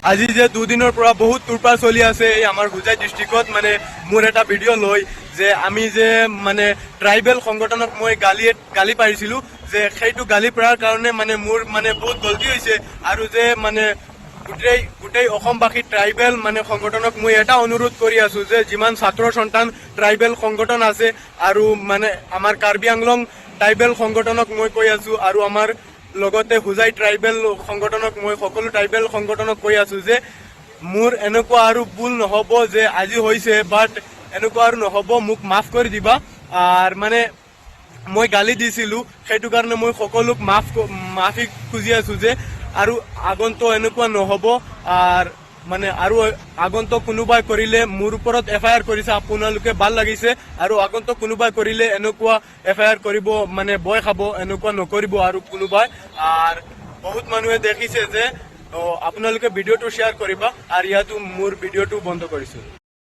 আজি যে দুদিনৰ পৰা বহুত তোলপাৰ চলি আছে এই আমাৰ হোজাই ডিষ্ট্ৰিক্টত, মানে মোৰ এটা ভিডিঅ' লৈ যে আমি যে মানে ট্ৰাইবেল সংগঠনক মই গালি পাৰিছিলোঁ যে সেইটো গালি পৰাৰ কাৰণে মানে মোৰ মানে বহুত গলতি হৈছে। আৰু যে মানে গোটেই অসমবাসী ট্ৰাইবেল মানে সংগঠনক মই এটা অনুৰোধ কৰি আছো যে যিমান ছাত্ৰ সন্তান ট্ৰাইবেল সংগঠন আছে আৰু মানে আমাৰ কাৰ্বি আংলং ট্ৰাইবেল সংগঠনক মই কৈ আছো আৰু আমাৰ লগতে হোজাই ট্ৰাইবেল সংগঠনক, মই সকলো ট্ৰাইবেল সংগঠনক কৈ আছো যে মোৰ এনেকুৱা আৰু ভুল নহ'ব যে আজি হৈছে, বাট এনেকুৱা আৰু নহ'ব, মোক মাফ কৰি দিবা। আৰু মানে মই গালি দিছিলো, সেইটো কাৰণে মই সকলোক মাফি খুজি আছো যে আৰু আগন্ত এনেকুৱা নহ'ব। আৰু মানে আৰু আগন্ত কোনোবাই কৰিলে, মোৰ ওপৰত এফআইআৰ কৰিছে আপোনালোকে, ভাল লাগিছে। আৰু আগন্ত কোনোবাই কৰিলে এনেকুৱা এফআইআৰ কৰিব মানে ভয় খাব, এনেকুৱা নকৰিব আৰু কোনোবাই। আৰু বহুত মানুহে দেখিছে যে আপোনালোকে ভিডিঅ'টো শ্বেয়াৰ কৰিবা আৰু ইয়াতো মোৰ ভিডিঅ'টো বন্ধ কৰিছো।